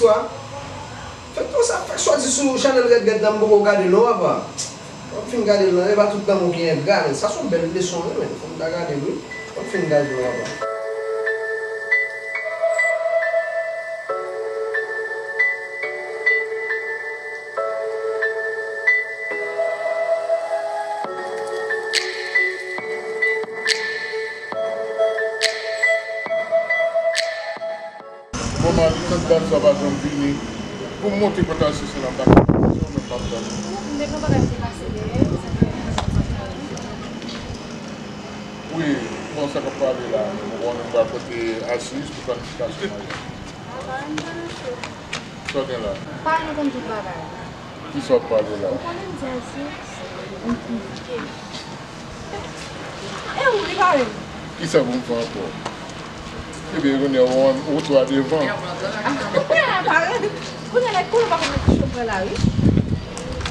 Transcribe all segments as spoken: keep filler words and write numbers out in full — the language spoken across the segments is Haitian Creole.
Fè tou sa, fè sòti sou chanèl Rèd Rèd la, m poko gade l non, papa. Fò m fin gade l non, e pa tout lanmou ki engra, men sa se yon bèl leson wi, men fò m ta gade l wi. Fò m fin gade l non, papa. Bon, mari, tant Dam sa pa janm vini. Pou m monte kote Asis la, m pa ka. Se ou menm m ap tann. M te gen bagay pou m pase dèyè, sa fè m pase. Wi, bon, sa k ap pale la, men ou konnen m pral kote Asis pou planifikasyon maryaj. A, pa gen anyen cho. Sa w gen la? Pa gen konn tout bagay. Kisa w ap pale la? Ou konnen m di Asis, m konplike. E ou, li pa menm. Kisa pou m fè ankò? Ebyen, kounye a, ou, ou twa devan. Kounye a, pa menm. Kounye a, nèg konnen pa konn ki cho pran la, wi.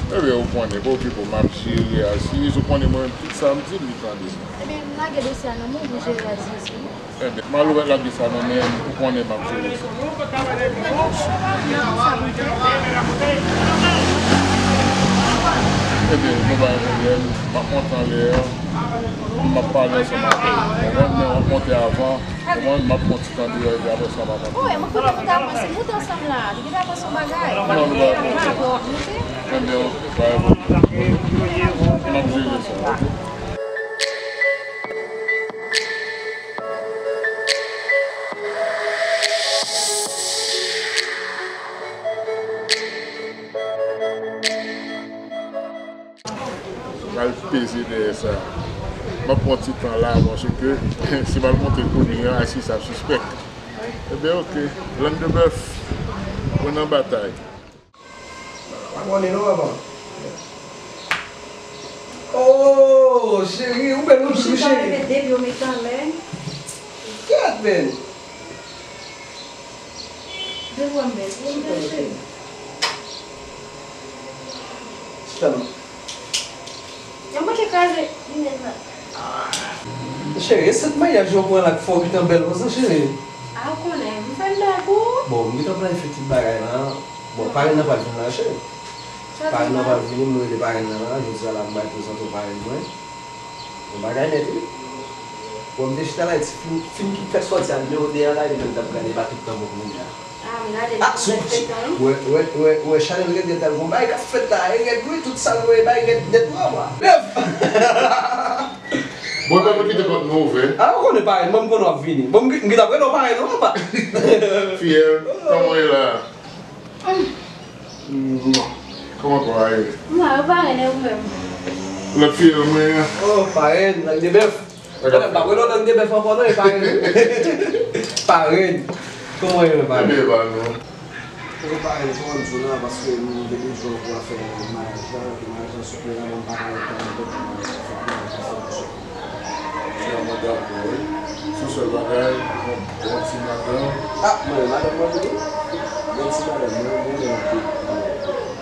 Ebyen, ou konnen, pa okipe w, m ap jere Asis, ou konnen mwen menm, tout sa m di, li tande. Ebyen, m lage dosye a nan men w pou jere Asis, wi. Ebyen, m al wè lage sa nan men m, ou konnen m ap jere sa. Ebyen, nou pa gen pwoblèm, m ap monte anlè a, m ap pale ansanm avè w. Ou konprann, men w ap monte avan, ou konprann, m ap pran ti tan deyò, epi apre sa, m ap monte. Wi, mwen konnen m ta pran, se moute ansanm la, li gentan pran son bagay. Non, nou pa gen pwoblèm. Apre w ap moute. Ebyen, pa gen pwoblèm. M ap jere sa, oke? Pral peze dèyè sa. M ap pran ti tan la, paske si m al monte kounye a, Asis ap sispèk. Ebyen, oke. Lann de bèf, mwen nan batay. Abòne non, papa. Oh, cheri, ou bèl, ou chou, cheri. Depi yo met anlè. Gad, men. Depi w bèl, ou bèl, cheri. Chita non. Yon manke kraze linèt la. Cheri, e sèt maryaj yo pran la k fè w gentan bèl konsa, cheri? A, ou konnen, m fè l bèl pou ou. Bon, m gentan planifye tout bagay la. Bon, parenn nan pral vin la, cheri. Parenn nan pral vini, m rele parenn nan la. Jodi a la, m pral prezante w parenn mwen. Yon bagay nèt, wi. Bon, m te chita la, ti fin, fin ki fèk sòti a, nimewo de a la, epi m t ap gade, e pa tout tan bon pou mwen a. Ah, m gade l, ah, sou ti. Wè, wè, wè, wè, chanèl Rèd Rèd la, gon bagay k ap fèt la, e rèd wi, tout sa nou e bay rèd nèt wi, papa. Bèf! Bon, e pa nou kite pòt nou ouvè. Ah, ou konnen parenn, mwen m konnen w ap vini. Bon, m, m gentan ap rele w parenn non, papa. Fiyèl, kòman w ye la? Kòman kò a ye? M la, ou parenn, e ou menm? Lòt fiyèl mwen an. Oh, parenn, ak de bèf. Gade, m pa kwè lòt an de bèf ankò non, e parenn. Parenn. Kòman w ye, parenn? Ebyen, e pa nou. Ou parenn, kòman m di w la, paske m te bezwen w pou afè maryaj la, ke maryaj la souple la, men m pa ka ret tann lòt maryaj la, fòk maryaj la fèt. Frè mwen dakò, wi. Se yon sèl bagay, yon bon ti madanm. Ah, mwen, madanm mwen vini. Bon ti madanm mwen, mwen renmen l anpil.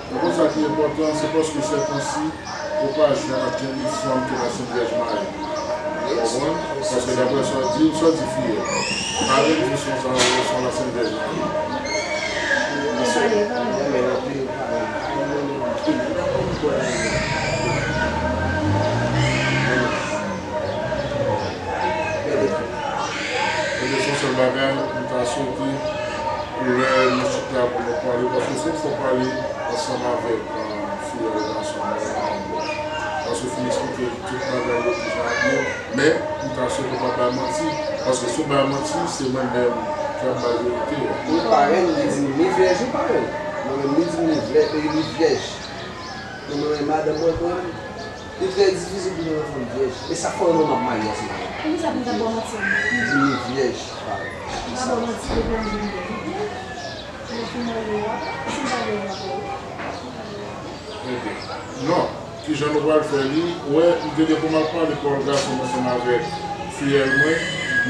Ou konn sa ki enpòtan, se paske sètansi, ou pa jwenn ankenn fanm ki nan Sent Vyèj Mari. Ou konprann? Paske daprè sa w di, sa w di fiyèl. Parenn di se yon sa, se yon la Sent Vyèj Mari. Mwen renmen l anpil, parenn. Mwen renmen l anpil. Mwen pa konn kwè ladan l. Ebyen, se yon sèl bagay, m ta swete lè nou chita pou nou pale, paske se fò pale ansanm avèk, euh, fiyèl gason an, paske w fin eksplike tout bagay yo kijan ap ye, men m ta swete w pa bay manti, paske si w bay manti, se mwen menm ki ap bay verite a. Li parenn, li di m li vyèj, wi parenn. Mwen menm, li di m li vyè-, li vyèj. Men mwen menm, madanm mwen, mwen, li trè difisil pou jwenn yon fanm vyèj. E sa k fè mwen menm m ap marye ansanm avè l. Poukisa pou m ta ba w manti? Li di m li vyèj, parenn. M pa ba w manti, depi w vin vyèj, ok? Lè w fin marye a, si m pa vyèj ankò, wi. Ebyen, non. Kijan nou pral fè li? Ou wè, m te gen pou m al pale pawòl gason m ansanm avèk fiyèl mwen,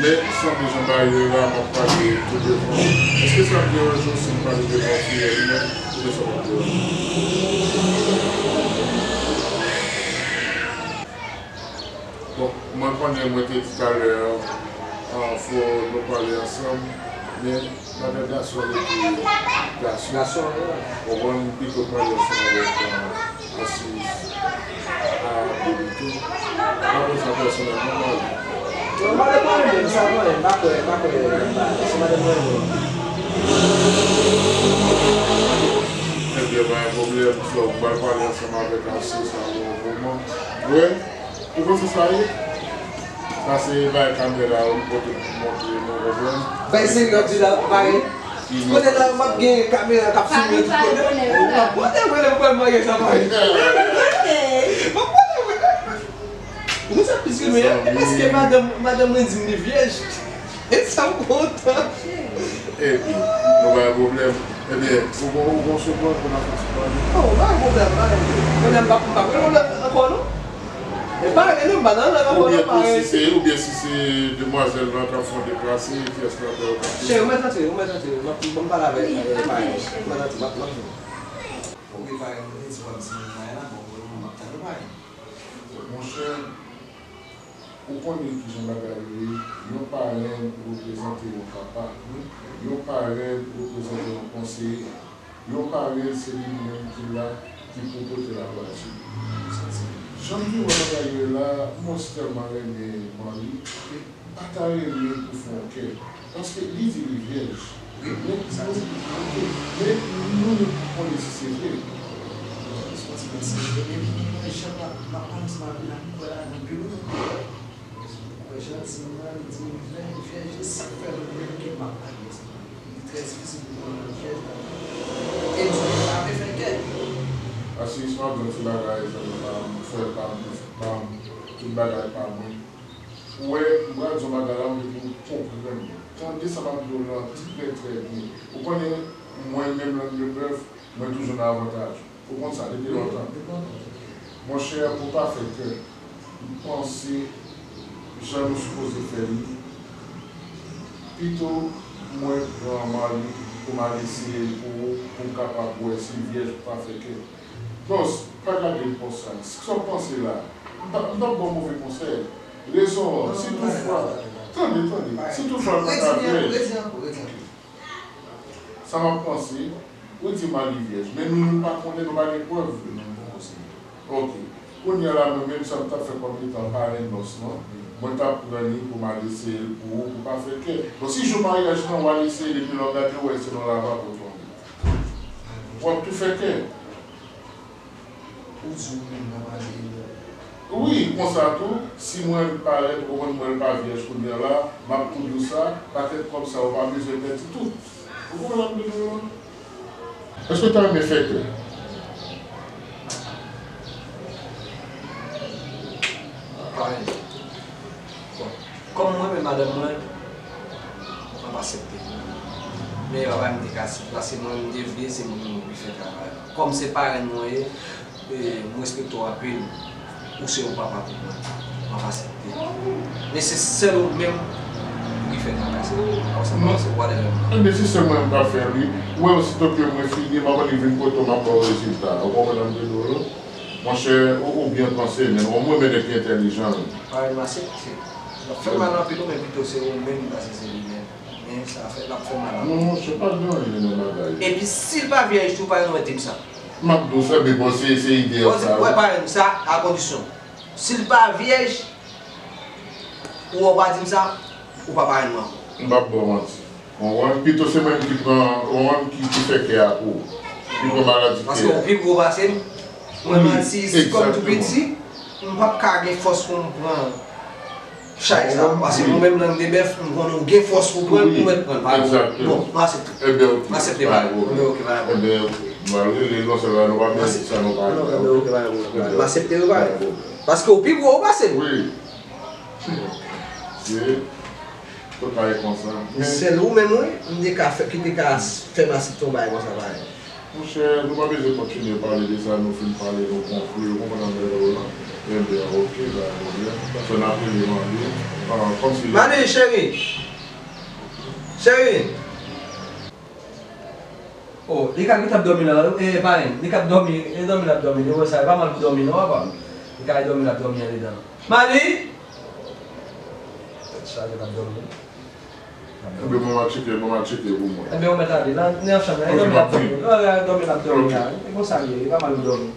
men sanble jan bagay yo ye la, m ap pale tou devan. Èske sa ap deranje w si m pale devan fiyèl mwen, oubyen sa p ap deranje w? Bon, mwen konnen mwen te di talè a, ah, fò nou pale ansanm. Men, madan gason rete gason. Gason, wi. Ou konprann, m pito pale ansanm avèk, euh, Asis a Bebito. Mwen konn sa pèsonèlman, mwen. Non, madan mwen renmen m, sa mwen, m pa kwè, m pa kwè, m pa, se madan mwen renmen m. Ebyen, pa gen pwoblèm, so, m pral pale ansanm avèk Asis a yon moman. Ou wè? Ou konn sa sa ye? Sa se bay kamera yo pote pou montre nou, konprann? Bay seri yo di la, pare. Kote la, m ap gen kamera k ap filme tout kote. M ap pote mwen lè m pral marye sa, pare. M ap pote mwen. Ou konn sa plis ke mwen, e paske madanm, madanm mwen di m li vyèj. E sa m kontan. Epi, nou pa gen pwoblèm. Ebyen, ou gon, ou gon segond pou n ap fè ti pale? Oh, pa gen pwoblèm, pa gen pwoblèm. Kounye a m pa, m pa gen pwoblèm ankò, non. E pa gen, non, m pa nan lang ankò, non, pa gen. Oubyen tou, si se, oubyen si se demwazèl lan k ap fè yon deplase, pyès lan dèyè w k ap... Cheri, ou mèt antre, ou mèt antre. M ap, ban m pale avèk, euh, parèy. Ou mèt antre, m ap, m ap vini. Oke, parèy, mwen te di w ap di mwen la, bon, pou le moman, m ap tann ou, parèy. Monchè, ou konnen kijan bagay yo ye, yon parenn reprezante yon papa, yon parenn reprezante yon konseye, yon parenn se li menm ki la, ki pou pote lavwa Dye. Jan m vin wè bagay yo ye la, mwen si tèlman renmen Mali, m pa ta renmen pou fè yon kè. Paske li di li vyèj. Wi, men sa di. Oke. Men nou, nou pa konnen si se vre. Se yon ti pèsonn. Epi, mwen, jan m ap, m ap pale ansanm avè l la, m kwè ladan l pi lwen. M kwè jan l di m nan, li di m vyèj, vyèj, se sa k fè mwen menm ke m ap pale ansanm avè l. Li trè difisil pou mwen wè vyèj nan. E m sou pa vle fè kè. Asis, m ap di w ti bagay, zanmi pa m, frè pa m, pa m, tout bagay pa mwen. Ou wè, m pral di yon bagay la, m vle pou w konprann. Tande sa m ap di w lan trè, trè byen. Ou konnen, mwen menm, Langue de Bœuf, mwen toujou nan avantaj. Ou konn sa, depi lontan. Monchè, pou pa fè kè, m panse, jan nou sipoze fè li, pito mwen pran Mali pou m al eseye l pou ou, pou m kapab wè si l vyèj pou pa fè kè. Non, pa gade l konsa. Sa w panse la? M p ap, m p ap ba w move konsèy. Rezon an, si toutfwa, tande, tande, si toutfwa l pa ka vyèj, sa m ap panse, ou di Mali vyèj, men nou, nou pa konnen, nou pa gen prèv. Ok. Kounye a la, mwen menm, sa m t ap fè kòm etan parenn nòs lan, mwen t ap pran li pou m al eseye l pou ou, pou pa fè kè. Bon, si jou maryaj lan, w al eseye l, epi lè w gade, w wè se nan lava pou w tonbe. W ap tou fè kè. Ou di ou menm nan pale. Wi, konsa tou, si mwen parèt, ou konprann mwen pa vyèj kounye a la, m ap tou di w sa, pakèt kòb sa yo pa bezwen pèdi tout. Ou konprann sa m di w lan? Èske w ta renmen fè kè? Parenn. Bon, kòm mwen menm madanm mwen, m ap aksepte. Men papa m te ka sou plas, se mwen menm m te vle, se mwen menm ki fè travay la. Kòm se parenn mwen ye, e, m respekte w anpil. Ou se yon papa pou mwen. M ap aksepte. Men se sèl ou menm pou ki fè travay sa. Alò, sa pa se whatever. Enben, se sèl mwen menm k ap fè l, wi. Ou wè, osito ke mwen fini, m ap annik vin kote w, m ap ba w rezilta. Ou konprann sa m vle di w lan? Monchè, ou, ou byen panse, men ou mwen men nèg ki entèlijan, wi. Parenn, m aksepte. L ap fè mal anpil, wi, men pito se ou menm, pase se li menm. Men sa fè, l ap fè mal anpil. Non, monchè, pa gen anyen nan bagay. Epi, si l pa vyèj tou, parenn, ou mèt di m sa. M ap di w sa, men bon, se, se ide an sa, wi. Wè, parenn, sa, a kondisyon. Si l pa vyèj, ou wè w pa di m sa, ou pa parenn mwen ankò. M p ap ba w manti. Ou konprann? Pito se mwen menm ki pran, ou konprann, ki, ki fè kè a pou ou. Ki pran maladi kè a. Paske ou pi gwo pase m. Mwen menm, si, si kòm tou piti, m p ap ka gen fòs pou m pran chay sa. Paske mwen menm, Langue de Bœuf, m konnen ou gen fòs pou pran l, ou mèt pran l. Bon, m aksepte. Ebyen, ok. M aksepte, pa gen pwoblèm. Ebyen, ok, pa gen pwoblèm. Ebyen, malgre li konsa la, nou pa mèt di sa, nou pa gen pwoblèm. M aksepte, wi, pa gen pwoblèm. Paske ou pi gwo, ou pase m. Wi. Se, tout bagay konsa. Men sèl ou menm, wi, m te ka fè, ki te ka fè m aksepte yon bagay konsa, pa gen. Monchè, nou pa bezwen kontinye pale de sa, nou fin pale, nou konkli, ou konprann sa m vle di w lan? Enben, ok, pa gen pwoblèm. Fò n ap rele Mali, ah, kòmsi... Mali, cheri! Cheri! Oh, li ka gentan ap dòmi la, e, parenn, li ka ap dòmi, e dòmi l ap dòmi, li wè sa, e pa mal pou dòmi non, papa. Li ka dòmi l ap dòmi andedan. Mali! Tèt chaje l ap dòmi. Ebyen, bon, m a tcheke, bon, m a tcheke pou mwen. Ebyen, ou mèt ale. Nan, nan chanm nan, e dòmi l ap dòmi. Wè, wè, dòmi l ap dòmi la. E konsa l ye, li pa mal pou dòmi.